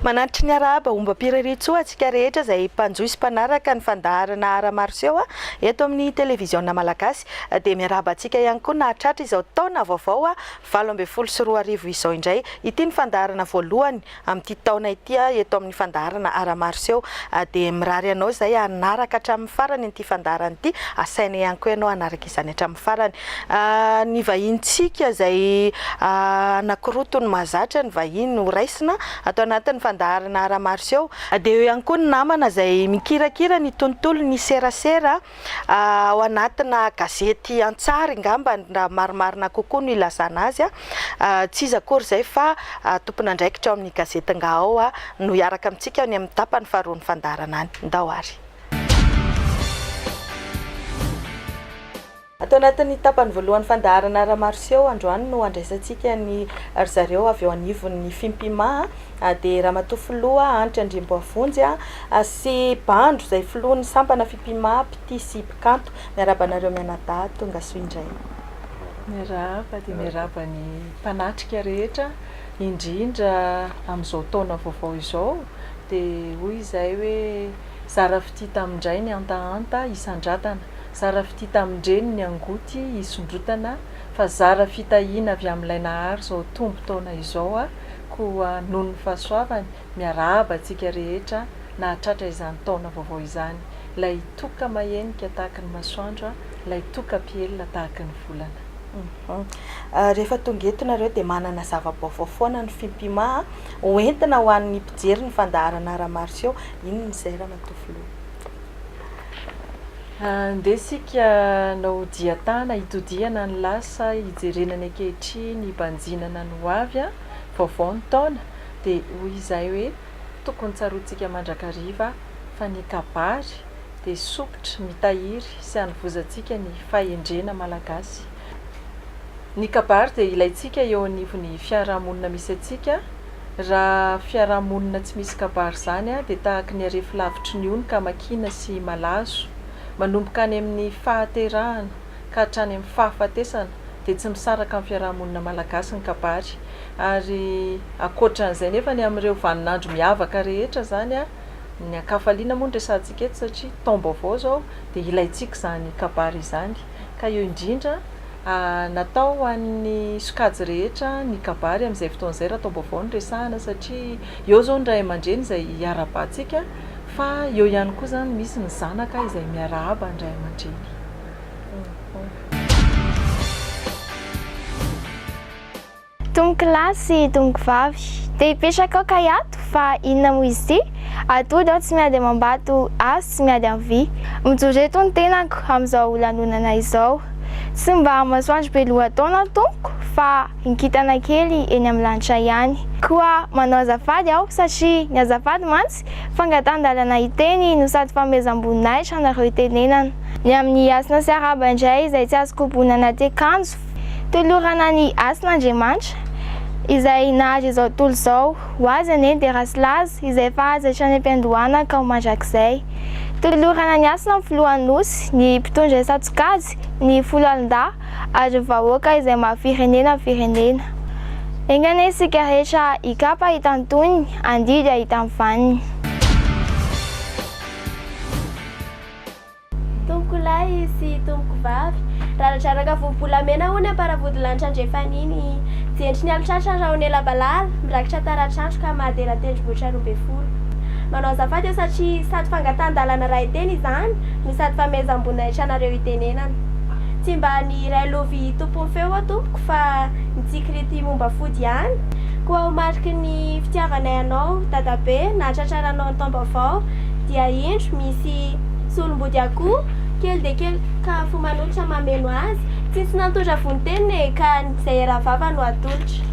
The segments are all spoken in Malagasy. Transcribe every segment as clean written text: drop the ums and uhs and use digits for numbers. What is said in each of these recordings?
Manantitra ny arahaba ombam-pirariantsoa antsika rehetra izay mpanjohy sy mpanaraka ny fandaharana Ara-maroseho eto amin'ny Televiziona Malagasy. Dia miarahaba antsika ihany koa nahatratra izao taona vaovao 2018 izao indray. Ity ny fandaharana voalohany amin'ity taona ity eto amin'ny fandaharana Ara-maroseho. Dia mirary anao izay hanaraka hatramin'ny farany an'ity fandaharana ity. Asaina ihany koa ianao hanaraka izany hatramin'ny farany. Ny vahinintsika izay anankiroa toy ny mahazatra ny vahiny ho raisina ato anatin'ny fandaharana Ara-maroseho. Dia eo ihany koa ny namana izay mikirakira ny tontolon'ny serasera ao anatina gazety an-tsary angamba raha marimarina kokoa no ilazana azy. Tsy iza akory izay fa tompon'andraikitra ao amin'ny gazety Ngahao no hiaraka amintsika any amin'ny tapany faharoan'ny fandaharana any. Ndao ary. Ato anatin'ny tapany voalohan'ny fandaharana Ramaroseho androany no andraisantsika ny ry zareo avy eo anivon'ny Fimpima dia Ramatoa Filoha Hanitra Andriamboavonjy sy Bandro izay filohan'ny sampana Fimpima Mpitia sy Mpikanto. Miarahaba anareo mianadahy tonga soa indray. Miarahaba dia miarahaba ny mpanatrika rehetra indrindra amin'izao taona vaovao izao dia hoy izahay hoe zara fitia tamin-dray ny hantahanta isandratana, zara fitia tamin-dreny ny angoty isondrotana fa zara fitahiana avy amin'ilay Nahary izao tombon-taona izao koa noho ny fahasoavany miarahaba antsika rehetra nahatratra izany taona vaovao izany ilay toka mahenika tahaky ny masoandro ilay toka mpielina tahaky ny volana. Rehefa tonga eto nareo dia manana zava-baovao foana ny Fimpima ho entina ho an'ny mpijery ny fandaharana Ramaroseho. Inona izay Ramatoa Filoha? Andeha isika hanao dian-tana hitodihana ny lasa, hijerena ny ankehitriny, hibanjinana ny ho avy. Vaovao ny taona dia hoy izahay hoe tokony tsaroantsika mandrakariva fa ny kabary dia sokitra mitahiry sy hanovozantsika ny fahendrena malagasy. Ny kabary dia ilaintsika eo anivon'ny fiarahamonina misy antsika. Raha fiarahamonina tsy misy kabary izany dia tahaky ny harefo lavitry ny ony ka makina sy malazo. Manomboka any amin'ny fahaterahana ka hatrany amin'ny fahafatesana dia tsy misaraka amin'ny fiarahamonina malagasy ny kabary. Ary ankoatran'izay nefa ny amin'ireo vaninandro miavaka rehetra izany, ny ankafaliana moa no resahantsika eto satria taom-baovao izao dia ilaintsika izany kabary izany. Ka eo indrindra, natao ho an'ny sokajy rehetra ny kabary amin'izay fotoana izay raha taom-baovao no resahana satria eo izao ny ray aman-dreny izay iarahabantsika fa eo ihany koa izany misy ny zanaka izay miarahaba ny ray aman-dreny. Tompoko lahy sy tompoko vavy, te hipetraka aho kay ato fa inona moa izy ity? Atody aho tsy miady amam-bato, hazo tsy miady amin'ny vy. Mijoro eto ny tenako amin'izao lanonana izao. Tsy mba masoandro be lohataona aho tompoko fa ny kintana kely eny amin'ny lanitra ihany. Koa manao azafady aho satria ny azafady mantsy Fangatahan-dalana hiteny no sady fanomezam-boninahitra anareo hitenenana. Ny amin'ny hasina sy arahaba indray izay tsy azo kobonina anaty akanjo, tolorana ny hasina Andriamanitra izay nahary izao tontolo izao, ho Azy anie ny dera sy laza izay efa azy hatrany am-piandohana ka ho mandrakizay. Tolorana ny hasina ny filohan'ny Nosy, ny mpitondra isan-tsokajy, ny foloalindahy, ary ny vahoaka izay maha firenena ny firenena. Enga anie isika rehetra hikapa hahita ny tonony, handidy hahita ny vaniny. Tompokolahy sy tompokovavy, raradraraka vovo-bolamena hono am-paravodilanitra andrefana iny, jentry ny alotratra ny rahona ela balala, mirakitra taratr'andro ka mahadera tendrombohitra 12. Manao azafady aho satria sady fangatahan-dalana raha hiteny izany no sady fanomezam-boninahitra anareo hitenenana. Tsy mba ny iray lovy tompon'ny feo aho tompoko fa ny tsikirity momba fody ihany. Koa ho mariky ny fitiavanay anao dadabe nahatratraranao ny taom-baovao dia indro misy solombody akoho kely dia kely ka fo manolotra mameno azy. Tsy tsy nantondra vonin-tenina e ka izay eran'ny vava no atolotra.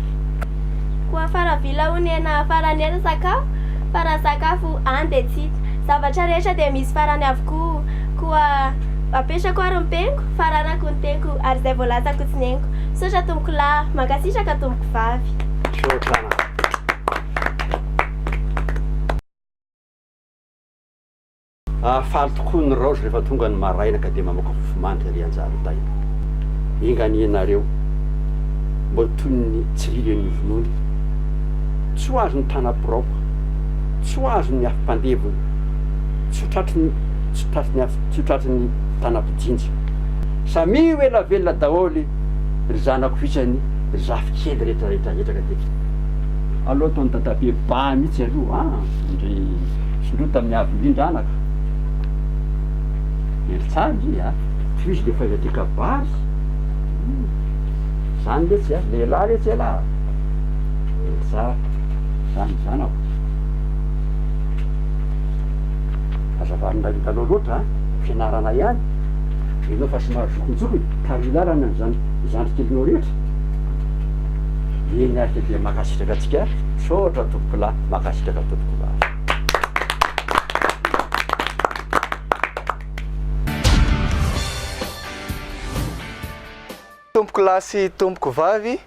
Koa faravila hono e na farany ela sakafo fa raha sakafo any dia tsy hita. Zavatra rehetra dia misy farany avokoa koa apetrako ary ny peniko, faranako ny teniko ary izay voalazako tsy neniko. Misaotra tompoko lahy, mankasitraka tompoko vavy. Misaotra anao. Faly tokoa ny raozy rehefa tonga ny maraina ka dia mamoaka fofomandry ery an-jaridaina. Enga anie ianareo mba ho toy ny tsirily eny vonoiny, tsy ho azon'ny tanam-piraoka. Tsy ho azon'ny afo mpandevona, tsy ho tratry ny tsy ho tratry ny afo, tsy ho tratry ny tanam-pijinja. Samia ho ela velona daholo ry zanako isany, ry zafikely rehetra rehetra rehetra ka dia aleo ataon'i dadabe ba mihitsy aloha an! Ndry sindroa tamin'ny avo indrindra anaka. Hery tsara ndry a! Tohizo le fahaiza-tia kabary. Zany letsy a! Lehilahy letsy elah a! Hery tsara. Zany zanako. Aza avarin-dRainidalao loatra a! Fianarana ihany. Ianao fa somary zokinjokiny, tariho lalana ny zan zandrikelinao rehetra. Eny ary fa dia mankasitraka antsika. Misaotra tompokolahy, mankasitraka tompokovavy. Tompoko lahy sy tompoko vavy,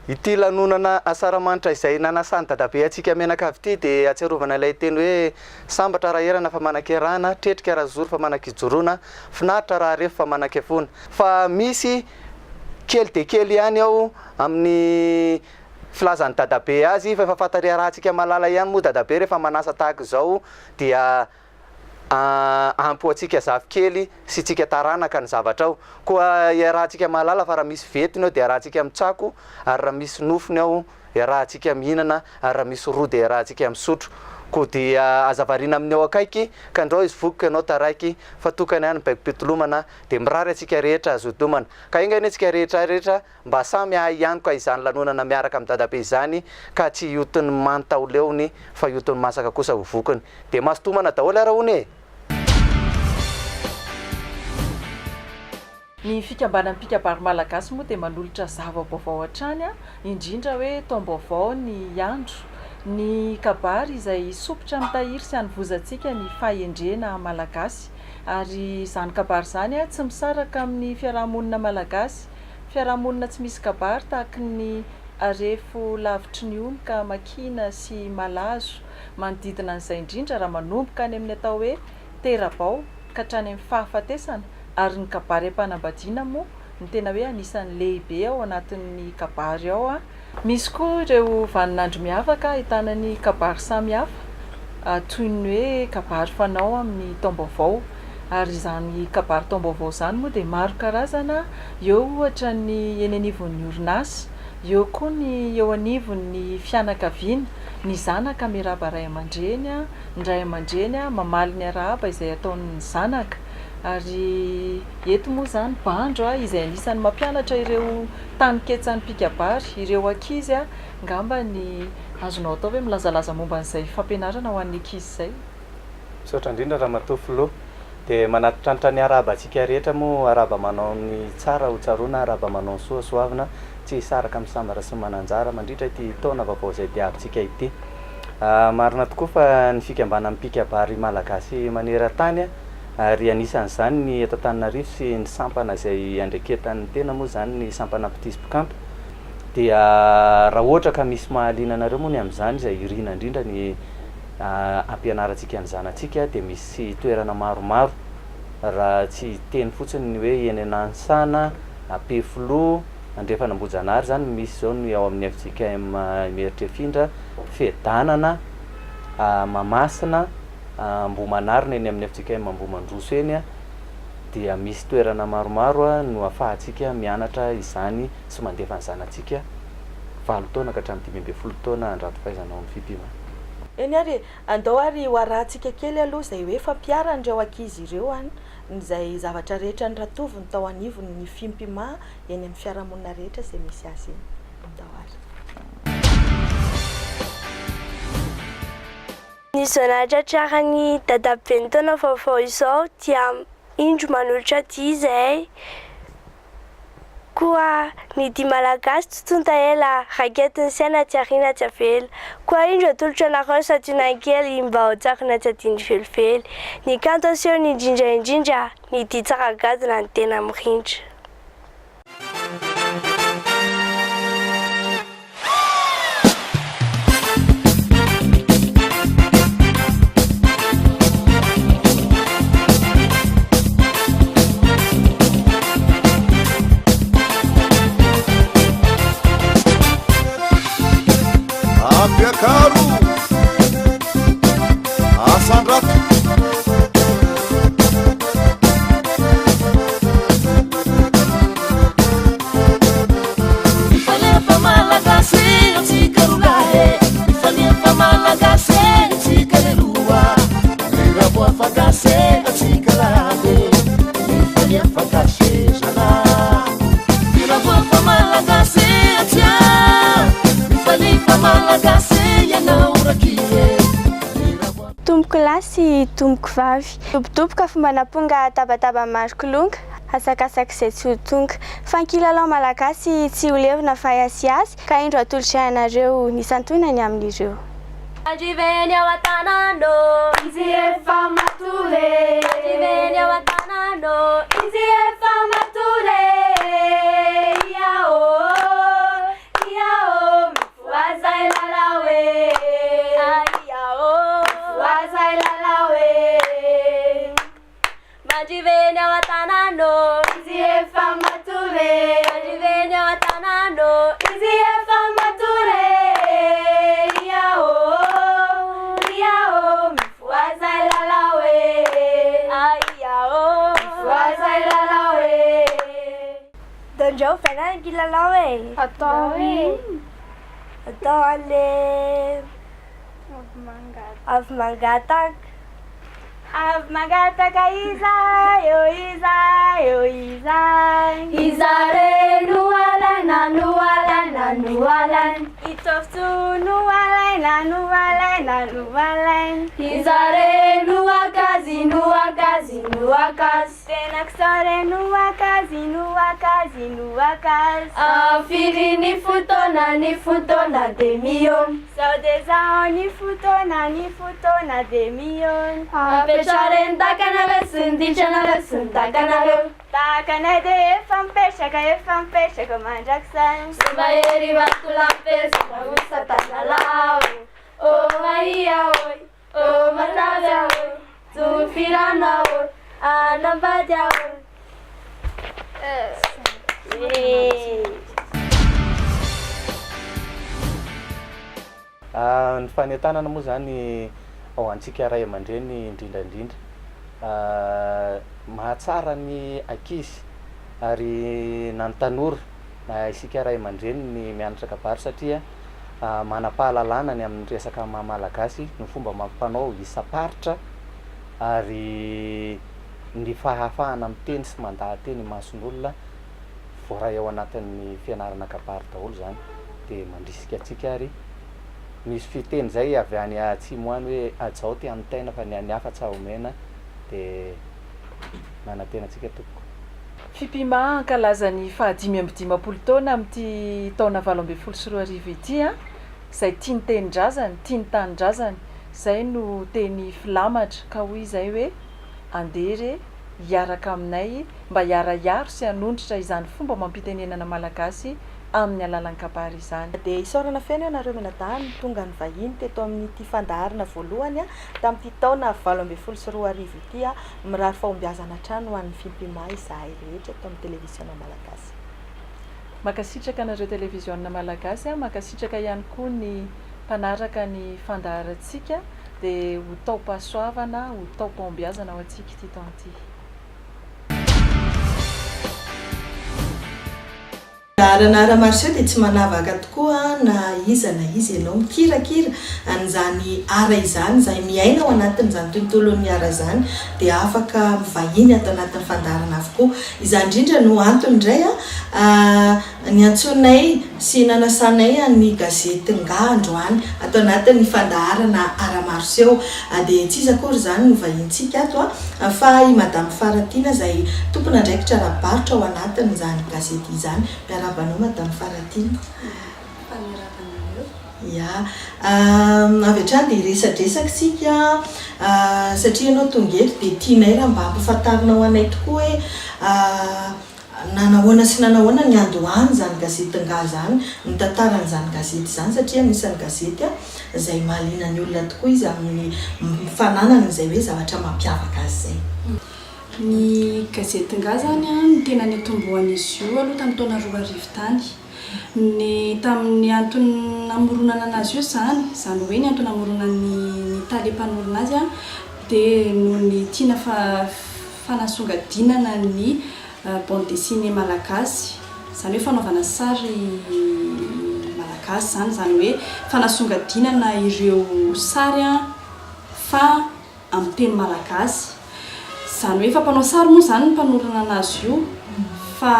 ity lanonana Asaramanitra izay nanasan'i Dadabe antsika mianakavy ity dia ahatsiarovana ilay teny hoe sambatra raha erana fa manan-kiarahana, tretrika raha zoro fa manan-kijoroana, finaritra raha refo fa manan-kefoana. Fa misy kely dia kely ihany ao amin'ny filazan'i Dadabe azy fa efa fantariarahantsika malala ihany moa Dadabe rehefa manasa tahaka izao dia ampy ho antsika zafikely sy tsika taranaka ny zavatra ao. Koa iarahantsika mahalala fa raha misy ventiny ao dia iarahantsika mitsako ary raha misy nofony ao iarahantsika mihinana ary raha misy ro dia iarahantsika misotro. Koa dia aza variana amin'ny ao akaiky ka ndrao izy voky ka ianao taraiky fa tokana ihany ny baikom-pitolomana dia mirary antsika rehetra hazoto homana. Ka enga anie tsika rehetra rehetra Mba samy hahay hianoka izany lanonana miaraka amin'i Dadabe izany ka tsy hiotin'ny manta ho leony fa hiotin'ny masaka kosa ho vokiny. Dia mazotoa homana daholo ara hono e! Ny fikambanan'ny mpikabary malagasy moa dia manolotra zava-baovao hatrany, indrindra hoe taom-baovao ny andro. Ny kabary izay sompitra mitahiry sy hanovozantsika ny fahendrena malagasy. Ary izany kabary izany tsy misaraka amin'ny fiaraha-monina malagasy. Fiarahamonina tsy misy kabary tahaky ny harefo lavitry ny ony ka makina sy malazo. Manodidina an'izay indrindra raha manomboka any amin'ny atao hoe tera-bao ka hatrany amin'ny fahafatesana ary ny kabary am-panambadiana moa no tena hoe anisan'ny lehibe ao anatin'ny kabary ao. Misy koa ireo vaninandro miavaka ahitana ny kabary samihafa toy ny hoe kabary fanao amin'ny taom-baovao. Ary izany kabary taom-baovao izany moa dia maro karazana, eo ohatra ny eny anivon'ny orinasa, eo koa ny eo anivon'ny fianakaviana, ny zanaka miarahaba ray aman-dreny, ny ray aman-dreny mamaly ny arahaba izay ataon'ny zanaka. Ary eto moa izany Bandro izay anisan'ny mampianatra ireo Taninketsan'ny mpikabary, ireo ankizy angamba ny azonao atao ve milazalaza momba an'izay fampianarana ho an'ny ankizy izay? Misaotra indrindra Ramatoa Filoha. Dia manatitranitra ny arahaba antsika rehetra moa, arahaba manao ny tsara ho tsaroana, arahaba manao ny soa soavina, tsy hisaraka amin'ny sambatra sy ny mananjara mandritra ity taona vaovao izay diavintsika ity. Marina tokoa fa ny fikambanan'ny mpikabary malagasy maneran-tany, ary anisan'izany ny eto Antananarivo sy ny sampana izay iandraiketan'ny tena moa izany ny sampana mpitia sy mpikanto dia raha ohatra ka misy mahaliana anareo moa ny amin'izany izay irina indrindra ny hampianarantsika ny zanatsika dia misy toerana maromaro raha tsy hiteny fotsiny ny hoe eny Nanisana, Ampefiloha, Andrefan'Ambohijanahary izany misy izao ny ao amin'ny fjkm Imeritrefindra, Fiadanana, Mahamasina, Ambohimanarina eny amin'ny fjkm Ambohimandroso eny dia misy toerana maromaro no afahantsika mianatra izany sy mandefa ny zanatsika valo taona ka hatramin'ny 15 taona handrato fahaizana ao amin'ny Fipima. Eny ary e, andao ary ho arahantsika kely aloha izay hoe fampiharan'ireo ankizy ireo an, izay zavatra rehetra noratoviny tao anivon'ny Fimpima eny amin'ny fiarahamonina rehetra izay misy azy eny. Andao ary. Ny izao nahatratraran'i Dadabe ny taona vaovao izao dia indro manolotra dihy izahay. Koa ny dihy malagasy tsy tonta ela, raiketin'ny saina tsy ariana tsy avela. Koa indro atolotro anareo ny santionany kely mba ho tsaroana tsy adino velively. Ny kanto asehony indrindra indrindra, ny dihy tsara gadona no tena mirindra. Ampiakaro! sy tompoko vavy. Dobodoboka fomban'amponga tabataba maro kilonga, asakasak'izay tsy ho tonga. Fa ny kilalao malagasy tsy ho levona fa hiasiasy, ka indro atolotray anareo ny santionany amin'ireo. Mandriveny ao an-tanàna ô. Izy efa matory e. Mandriveny ao an-tanàna ô. Izy efa matory e. Ia ô, ia ô, mifohaza i lalao e. Ia ô, mifohaza i lalao e. Mandriveny ao an-tanàna ô. Izy efa matory e. Mandriveny ao an-tanàna ô. Izy efa matory e. Ia ô, ia ô, mifohaza i lalao e. Ia ô, mifohaza i lalao e. Ndao ovaina ny kilalao e. Atao e. Atao an'le avy mangataka. Avy mangataka izahay ô izahay ô izahay. Iza re no alaina no alaina no alaina. I Tofo no alaina no alaina no alaina. Iza re no ankazy no ankazy no ankazy. Tena kisoa re no ankazy no ankazy no ankazy. Firy ny fotoana ny fotoana dia mihaona. Zao dia zao ny fotoana ny fotoana dia mihaona. Apetraho re ny dakanareo sy ny ditranareo sy ny dakanareo. Dakanay dia efa mipetraka efa mipetraka mandrakizay. Somahery vatolampy somarosa tanalahy ô mahia ô. Ô matavy aho, tofirana ô, anambady aho. Ny fanentanana moa izany ho antsika ray aman-dreny indrindra indrindra. Mahatsara ny ankizy ary na ny tanora na isika ray aman-dreny ny mianatra kabary satria manam-pahalalana ny amin'ny resaka maha Malagasy, ny fomba amam-panao isam-paritra ary ny fahafahana miteny sy mandaha-teny imason'olona, voaray ao anatin'ny fianarana kabary daholo izany dia mandrisika antsika ary misy fiteny izay avy any atsimo any hoe hajao ty amin'ny tena fa ny an'ny hafa tsa omena dia manantena antsika tompoko. Fipima hankalaza ny faha 55 taona amin'ity taona 2018 ity an! Izay tia ny tenindrazany, tia ny tanindrazany, izay no teny filamatra ka hoy izay hoe andeha re hiaraka aminay mba hiara-hiaro sy hanondrotra izany fomba amam-pitenenana malagasy amin'ny alalan'ny kabary izany. Dia isaorana feno ianareo mianadahy no tonga nivahiny teto amin'ity fandaharana voalohany tamin'ity taona 2018 ity. Mirary fahombiazana hatrany ho an'ny Fimpima izahay rehetra eto amin'ny Televiziona Malagasy. Mankasitraka anareo Televiziona Malagasy a, mankasitraka ihany koa ny mpanaraka ny fandaharantsika, dia ho taom-pahasoavana, ho taom-pahombiazana ho antsika ity taona ity. Laharana ara-marseille dia tsy manavaka tokoa na iza na iza ianao mikirakira an'izany ara izany, izay miaina ao anatin'izany tontolon'ny ara izany dia afaka mivahiny ato anatin'ny fandaharana avokoa. Izany indrindra no antony indray niantsoanay sy nanasanay an'ny gazety Ngah androany ato anatin'ny fandaharana ara-maroseho. Dia tsy iza akory izany no vahinintsika ato fa i Madame Faratiana izay tompon'andraikitra ara-barotra ao anatin'izany gazety izany. Miarahaba anao Madame Faratiana. Faly miarahaba anareo. Ya. Avy hatrany dia hiresadresaka isika satria ianao tonga eto dia tianay raha mba hampafantarinao anay tokoa hoe Nanahoana sy nanahoana ny niandohan'izany gazety Ngah izany, ny tantaran'izany gazety izany satria anisan'ny gazety izay mahaliana ny olona tokoa izy amin'ny fananany izay hoe zavatra mampiavaka azy izay. Ny gazety Ngah izany no tena nitomboan'izy io aloha tamin'ny taona 2000 tany. Ny tamin'ny antony namoronana anazy io izany, izany hoe ny antony namoronan'ny ny tale mpanorina azy dia noho ny tiana fa fanasongadinana ny bande dessinée malagasy, izany hoe fanaovana sary malagasy izany, izany hoe fanasongadinana ireo sary fa amin'ny teny malagasy. Izany hoe efa mpanao sary moa izany ny mpanorina anazy io fa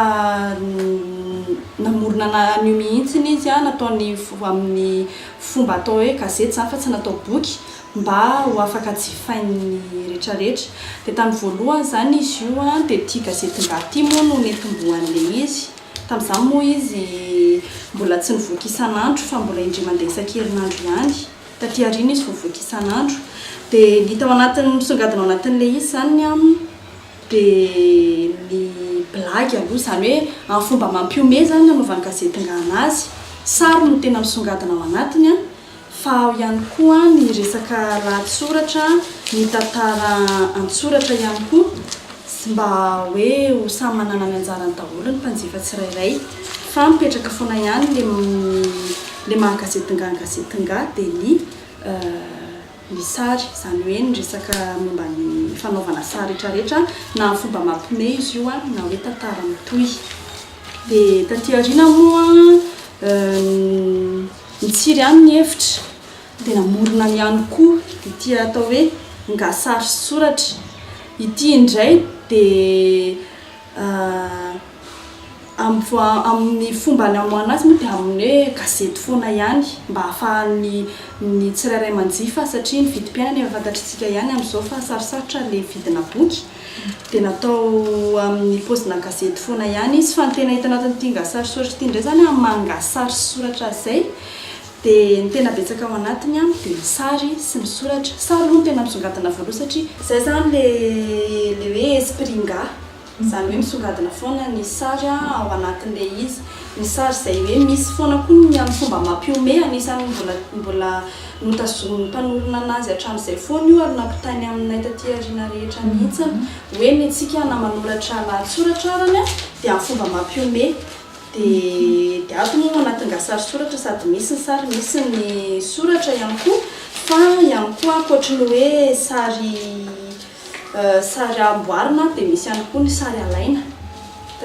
namorona an'io mihitsy izy, nataony amin'ny fomba atao hoe gazety izany fa tsy natao boky mba ho afaka jifain'ny rehetrarehetra. Dia tamin'ny voalohany izany izy io dia ity gazety Ngah ity moa no netombohan'ilay izy. Tamin'izany moa izy mbola tsy nivoaka isan'andro fa mbola indray mandeha isan-kerinandro ihany. Taty aoriana izy vao mivoaka isan'andro. Dia ny hita ao anatin'ny, misongadina ao anatin'ilay izy izany dia ny blague aloha, izany hoe amin'ny fomba mampihomehy izany no anaovan'ny gazety Ngah anazy. Sary no tena misongadina ao anatiny an. Fa ao ihany koa ny resaka lahatsoratra, ny tantara an-tsoratra ihany koa, sy mba hoe ho samy manana ny anjarany daholo ny mpanjifa tsirairay. Fa mipetraka foana ihany le le maha gazety ngah ny gazety ngah dia ny ny sary, izany hoe ny resaka momba ny fanaovana sary retraretra na amin'ny fomba mampime izy io na hoe tantara mitohy. Dia taty aoriana moa nitsiry ihany ny hevitra dia namorona ny ihany koa ity atao hoe Ngah sary sy soratra. Ity indray dia amin'ny fomba namoahana azy moa dia amin'ny hoe gazety foana ihany mba ahafahan'ny ny tsirairay manjifa satria ny vidim-piainana efa fantatr'tsika ihany amin'izao fa sarosarotra ilay vidina boky. Dia natao amin'ny paozina gazety foana ihany izy fa ny tena hita anatin'ity Ngah sary soratra ity indray izany amin'ny maha Ngah sary sy soratra azy izay dia ny tena betsaka ao anatiny dia ny sary sy ny soratra. Sary aloha no tena misongadina voalohany satria izay izany ilay ilay hoe esprit Ngah. Izany hoe misongadina foana ny sary ao anatin'ilay izy. Ny sary izay hoe misy foana koa ny amin'ny fomba mampihomehy, anisan'ny mbola mbola notazonin'ny mpanorina anazy hatramin'izay foana io ary nampitainy aminay taty aoriana rehetra mihitsy hoe ny antsika na manoratra lahatsoratra arany dia amin'ny fomba mampihomehy. Dia dia ato moa ao anatin'ny Ngah sary soratra sady misy ny sary misy ny soratra ihany koa fa ihany koa ankoatry ny hoe sary Sary amboarina dia misy ihany koa ny sary alaina.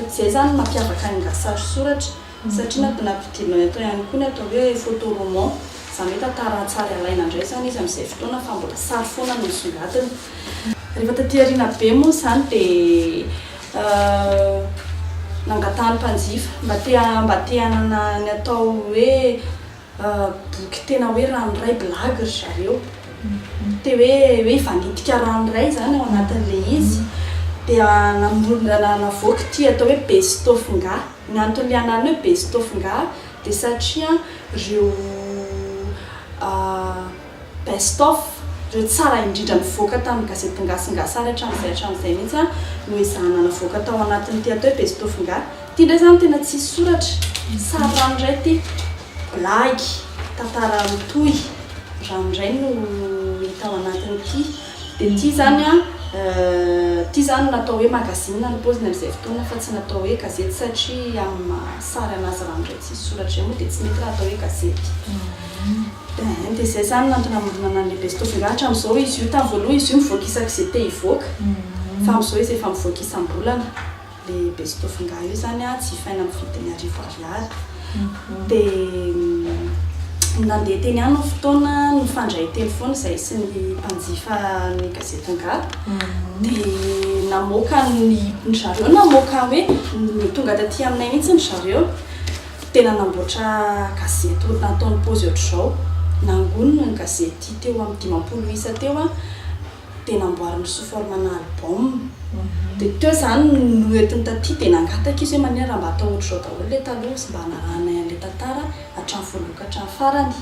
Izay izany no mampiavaka ny Ngah sary soratra satria na nampidirina atao ihany koa ny atao hoe photo roman, izany hoe tantara an-tsary alaina indray izany izy amin'izay fotoana fa mbola sary foana no misongadina. Rehefa taty aoriana be moa izany dia nangatahan'ny mpanjifa mba te mba te hanana ny atao hoe Boky tena hoe ranoray blague ry zareo. Te hoe hoe hivanitika ranoray izany ao anatin'ilay izy. Dia namorona navoaka ity atao hoe best of ngah. Ny anton'ilay anarana hoe best of ngah dia satria ireo best of, ireo tsara indrindra nivoaka tamin'ny gazety Ngah sy Ngah Sary hatramin'izay hatramin'izay mihitsy no ezahana navoaka tao anatin'ity atao hoe best of ngah. Ity indray izany tena tsisy soratra, sary ranoray ity, blague, tantara mitohy, ranoray no hita ao anatin'ity. Dia ity izany an, ity izany natao hoe magazine ny paoziny amin'izay fotoana fa tsy natao hoe gazety satria amin'ny maha sary an'azy ranoray tsisy soratra izay moa dia tsy mety raha atao hoe gazety. Dia izay izany no antony namoronana an'ilay Best of Ingahy. Hatramin'izao izy io, tamin'ny voalohany izy io mivoaka isak'izay te hivoaka, fa amin'izao izy efa mivoaka isam-bolana. Le best of ngahy io zany a jifaina amin'ny vidiny arivo ariary de nandeha teny ihany ny fotoana nifandray teny foana izahay sy ny mpanjifa ny gazety ngahy de namoaka ny ry zareo namoaka hoe tonga taty aminay mihitsy ry zareo de nanamboatra gazety nataony paozy ohatr'izao nangonina ny gazety teo amin'ny 50 isa teo a dia namboariny sous forme ana album dia teo izany no entiny taty dia nangataka izy hoe manina raha mba atao ohatr'izao daholo ilay taloha sy mba hanarahanay an'ilay tantara hatramin'ny voalohany ka hatramin'ny farany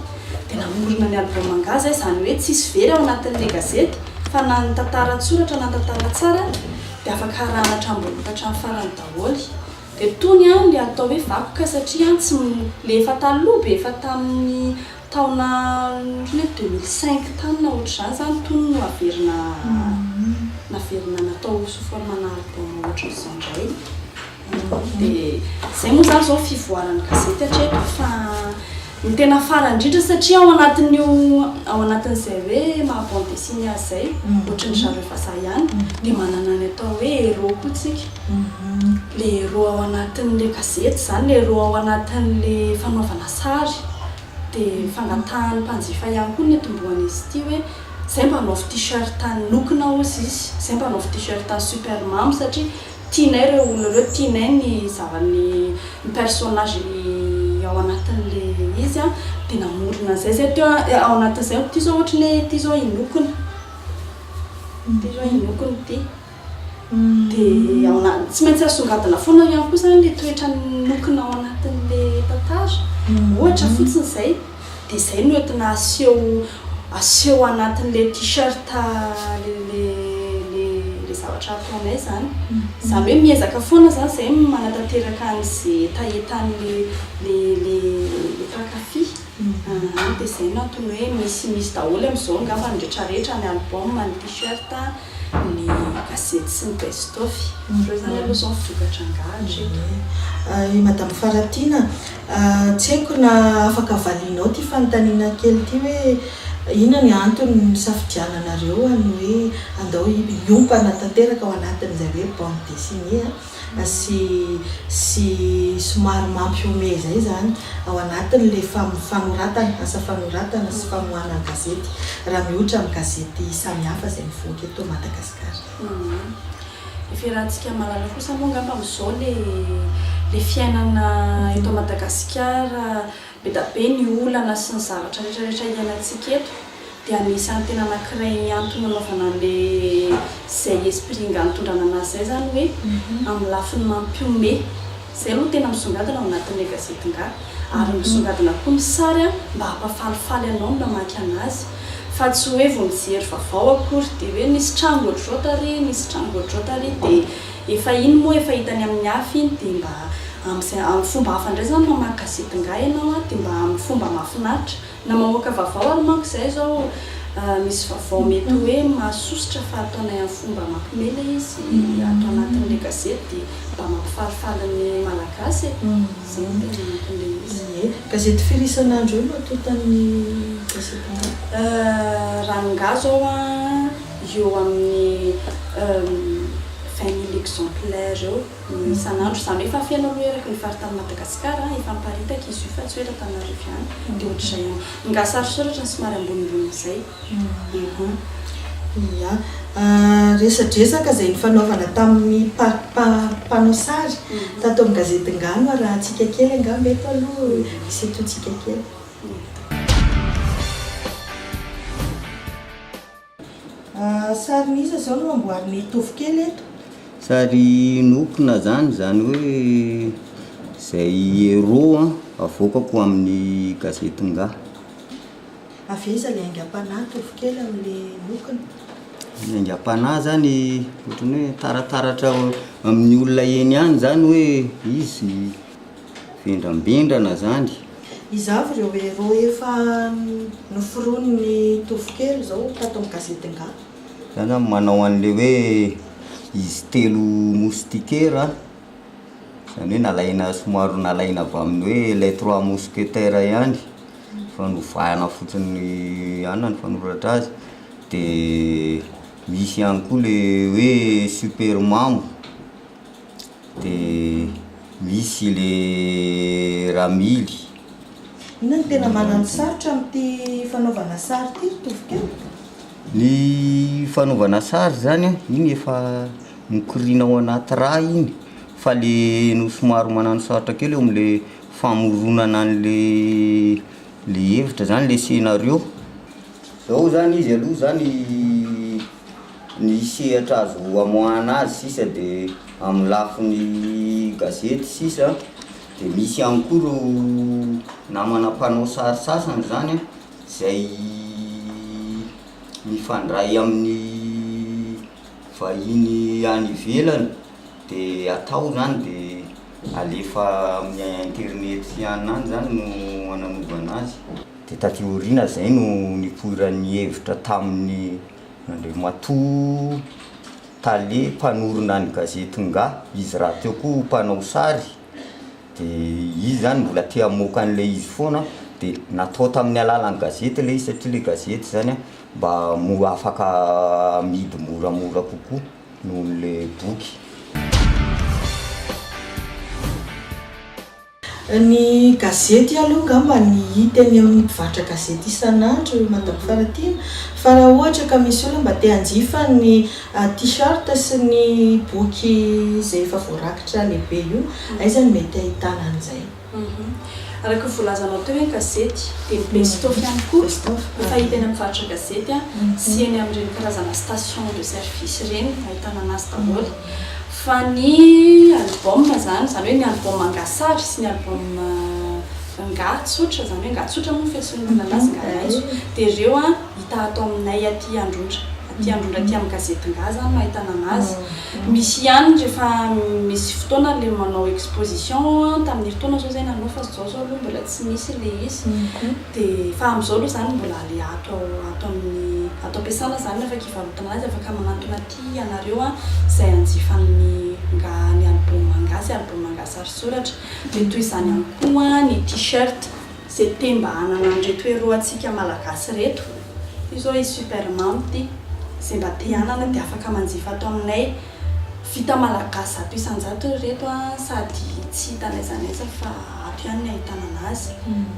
dia namorona ny album angaha izay izany hoe tsisy very ao anatin'ilay gazety fa na ny tantara an-tsoratra na ny tantara an-tsary dia afaka arahana hatramin'ny voalohany ka hatramin'ny farany daholo dia tony an ilay atao hoe vakoka satria tsy ilay efa taloha be efa tamin'ny Taona ohatran'ny hoe 2005 tany na ohatr'izany izany itony no averina naverina natao sous forme ana album ohatran'izao indray. Dia izay moa izany izao fivoaran'ny gazety hatreto fa ny tena farany indrindra satria ao anatin'io ao anatin'izay hoe maha bande dessinée azy izay ohatran'ny zareo vazaha ihany dia manana ny atao hoe héros koa tsika. Ilay héros ao anatin'ilay gazety izany, ilay héros ao anatin'ilay fanaovana sary. Dia fangatahan'ny mpanjifa ihany koa ny nitomboan'izy ity hoe zay mba anaovy t-shirt an'i Nokona hozy izy, zay mba anaovy t-shirt an'i Super Mamy satria tianay ireo olona ireo, tianay ny zava ny personnage ao anatin'ilay izy an, dia namorona an'izay zay teo an, ao anatin'izay ity zao ohatra ny hoe ity zao i Nokona, ity zao i Nokona ity. Dia ao anaty, tsy maintsy asongadina foana ihany koa izany ilay toetran'ny nokona ao anatin'ilay tantara. Ohatra fotsiny izay. Dia izay no entina aseho aseho anatin'ilay t-shirt ilay ilay zavatra ataonay izany. Izany hoe miezaka foana izany izahay manatanteraka an'izay hetahetan'ilay ilay ilay mpankafy. Dia izay no antony hoe misy misy daholo amin'izao angamba ny rehetrarehetra, ny album, ny t-shirt. ny gazety sy ny best of. Ireo izany aloha izao ny vokatra angaha hatreto. I Madame Faratiana, tsy haiko na afaka valianao ity fanontaniana kely ity hoe inona ny antony nisafidiananareo ny hoe andao hiompana tanteraka ao anatin'izay hoe bande dessinée sy sy somary mampihomehy izay izany ao anatin'ilay fanoratana, asa fanoratana sy famoahana gazety raha mihoitra amin'ny gazety samihafa izay mivoaka eto Madagasikara. Efa iarahantsika mahalala kosa moa angamba amin'izao ilay ilay fiainana eto Madagasikara, be da be ny olana sy ny zavatra rehetra rehetra iainantsika eto. Dia anisan'ny tena anankiray antony nanaovana an'le zay esprit nga nitondrana anazy zay zany hoe amin'ny lafiny mampihomehy. Zay aloha tena misongadina ao anatin'le gazety nga. Ary misongadina koa ny sary an, mba hampafalifaly anao ny mamaky anazy. Fa tsy hoe vao mijery vaovao akory dia hoe nisy tranga ohatr'izao tary, nisy tranga ohatr'izao tary dia efa iny moa efa hitany amin'ny hafa iny dia mba amin'izay amin'ny fomba hafa indray zany mamaky gazety nga ianao an, dia mba amin'ny fomba mahafinaritra. Na mamoaka vaovao ary manko izay izao misy vaovao mety hoe mahasosotra fa ataonay amin'ny fomba mampime ilay izy ato anatin'ilay gazety dia mba mampifalifaly ny Malagasy e! Izay no tena anton'ilay izy. Ie. Gazety firy isan'andro eo no atotan'ny gazety Ngah? Raha ny Ngah izao an, eo amin'ny 20 mille exemplaires eo. Isan'andro, izany hoe efa feno aloha eraky ny faritanin'i Madagasikara, efa miparitaka izy io fa tsy hoe eto Antananarivo ihany, dia ohatr'izay ihany. Ny gasy sary soratra no somary ambonimbonin'izay. Ia. Resadresaka izay nifanaovana tamin'ny mpanao sary tato amin'ny gazety Ngah no arahantsika kely angamba eto aloha isintontsika kely. Sarin'iza izao no amboarin'i Tovokely eto? Sary nokona zany, zany hoe zay héros avoakako amin'ny gazety Ngah. Avy aiza ilay aingam-panahy Tovokely amin'ilay nokona? Ny aingam-panahy zany ohatran'ny hoe tarataratra amin'ny olona eny ihany zany hoe izy Vendrambendrana zany. Iza avy ireo héros efa noforonin'i Tovokely izao tato amin'ny gazety Ngah? Za zany manao an'le hoe izy telo moustiquaires zany hoe nalaina somary nalaina avy amin'ny hoe les trois mousquetaires ihany fa novahana fotsiny ihany ny fanoratra azy de misy ihany koa le hoe super mamo. De misy le ramily. Inona no tena mananosarotra amin'ity fanaovana sary ity ry Tovokely? Ny fanaovana sary zany an, iny efa mikoriana ao anaty rà iny, fa le no somary mananosarotra kely eo amle famoronana an'le le hevitra zany, le scenario. Zao zany izy aloha zany. Ny sehatra azo amoahana azy sisa dia amin'ny lafiny gazety sisa, dia misy ihany koa ireo namana mpanao sary sasany izany an, izay mifandray amin'ny vahiny any ivelany dia atao izany dia alefa amin'ny internet sy anona any izany no ananovana azy. Dia taty aoriana izay no nipoiran'ny hevitra tamin'ny Andriamatoa tale mpanorina ny gazety Ngah, izy rahateo koa mpanao sary, dia izy zany mbola te hamoaka an'ilay izy foana, dia natao tamin'ny alalan'ny gazety ilay izy satria ilay gazety zany an mba mora afaka amidy moramora kokoa noho ilay boky. Ny gazety aloha angamba ny hita eny amin'ny mpivarotra gazety isan'andro Madame Faratiana fa raha ohatra ka misy olona mba te hanjifa ny t-shirt sy ny boky izay efa voarakitra lehibe io, aiza no mety ahitana an'izay? Araka ny voalazanao teo hoe ny gazety dia ny best of ihany koa efa hita eny amin'ny mpivarotra gazety sy eny amin'ireny karazana station de service ireny ahitana anazy daholo. Fa ny album zany, izany hoe ny album Ngah sary sy ny album Ngah tsotra, izany hoe Ngah tsotra moa no fiantsoan'ny olona anazy, Ngah maitso, dia ireo an hita ato aminay aty Androndra, aty Androndra aty amin'ny gazety Ngah zany no ahitana anazy. Misy ihany rehefa misy fotoana ilay manao exposition an, tamin'ny herintaona izao izay nanao fa izao izao aloha mbola tsy nisy ilay izy. Dia fa amin'izao aloha izany mbola ilay ato ato amin'ny ato am-piasana izany no afaka hivarotana anazy, afaka manantona aty. Tia ianareo an izay hanjifa ny nga ny album nga sy album nga sary soratra dia toy izany ihany koa ny t-shirt izay te mba hanana an'ireto héros antsika malagasy ireto ity izao i superman ity izay mba te hanana dia afaka manjifa ato aminay vita malagasy 100% ry reto an sady tsy hita n'aiza n'aiza fa ato ihany ny ahitana anazy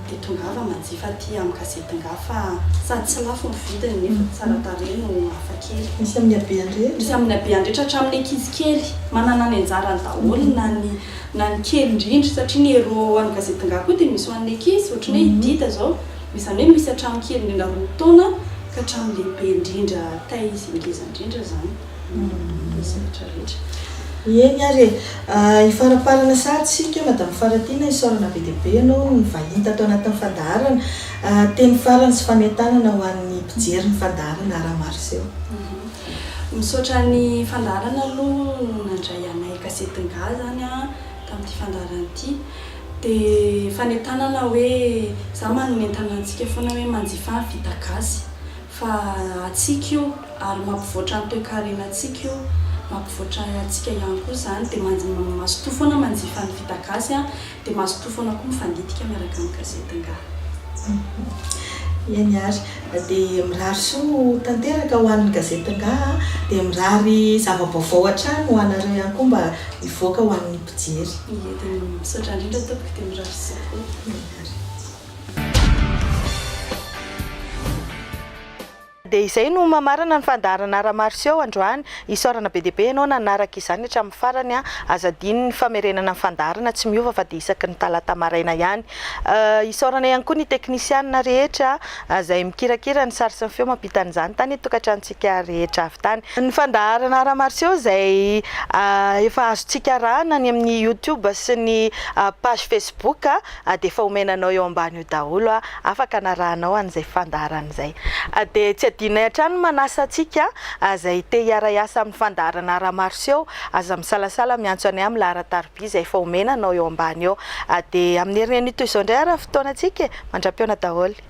dia tongava manjifa aty amin'ny gazety nga fa sady tsy lafo ny vidiny nefa tsara tarehy no hafa kely. Misy amin'ny habehany rehetra. Misy amin'ny habehany rehetra hatramin'ny ankizy kely. Manana ny anjarany daholo na ny na ny kely indrindra satria ny héros an'ny gazety nga koa dia misy ho an'ny ankizy ohatran'ny hoe i Dida izao. Izany hoe misy hatramin'ny kely indrindra 2 taona ka hatramin'ny lehibe indrindra taiza ngeza indrindra izany. Misy rehetra rehetra. Eny ary e! Hifaramparana sahady isika Madame Faratiana, isaorana be dia be ianao nivahiny tato anatin'ny fandaharana. Teny farany sy fanentanana ho an'ny mpijery ny fandaharana Ara-maroseho. Misaotra ny fandaharana aloha nandray anay Gazety Ngah zany tamin'ity fandaharana ity. Dia fanentanana hoe, za manentana antsika foana hoe manjifà vita gasy. Fa antsika io ary mampivoatra ny toekarenantsika io, mampivoatra antsika ihany koa izany, dia mazotoa foana manjifa ny vita gasy an, dia mazotoa foana koa mifandinika miaraka amin'ny gazety ngah. Eny ary, dia mirary soa tanteraka ho an'ny gazety ngah, dia mirary zava-baovao hatrany ho anareo ihany koa mba hivoaka ho an'ny mpijery. Ie, dia misaotra indrindra tompoko, dia mirary soa koa. Eny ary. Dia izay no mamarana ny fandaharana Ara-maroseho androany. Isaorana be dia be ianao nanaraka izany hatramin'ny farany. Aza adino ny famerenana ny fandaharana tsy miova fa dia isaky ny talata maraina ihany. Isaorana ihany koa ny teknisianina rehetra izay mikirakira ny sary sy ny feo mampita an'izany tany an-tokantranontsika rehetra avy tany. Ny fandaharana Ara-maroseho izay efa azontsika arahana any amin'ny YouTube sy ny page Facebook dia efa omena anao eo ambany eo daholo afaka anarahanao an'izay fandaharana izay. Dia tsy adinonay hatrany ny manasa antsika izay te hiara-hiasa amin'ny fandaharana Ara-maroseho, aza misalasala miantso anay amin'ny laharan-tariby izay efa omena anao eo ambany eo. Dia amin'ny herin'ny anio toy izao indray ary ny fotoanantsika e! Mandra-pihaona daholo.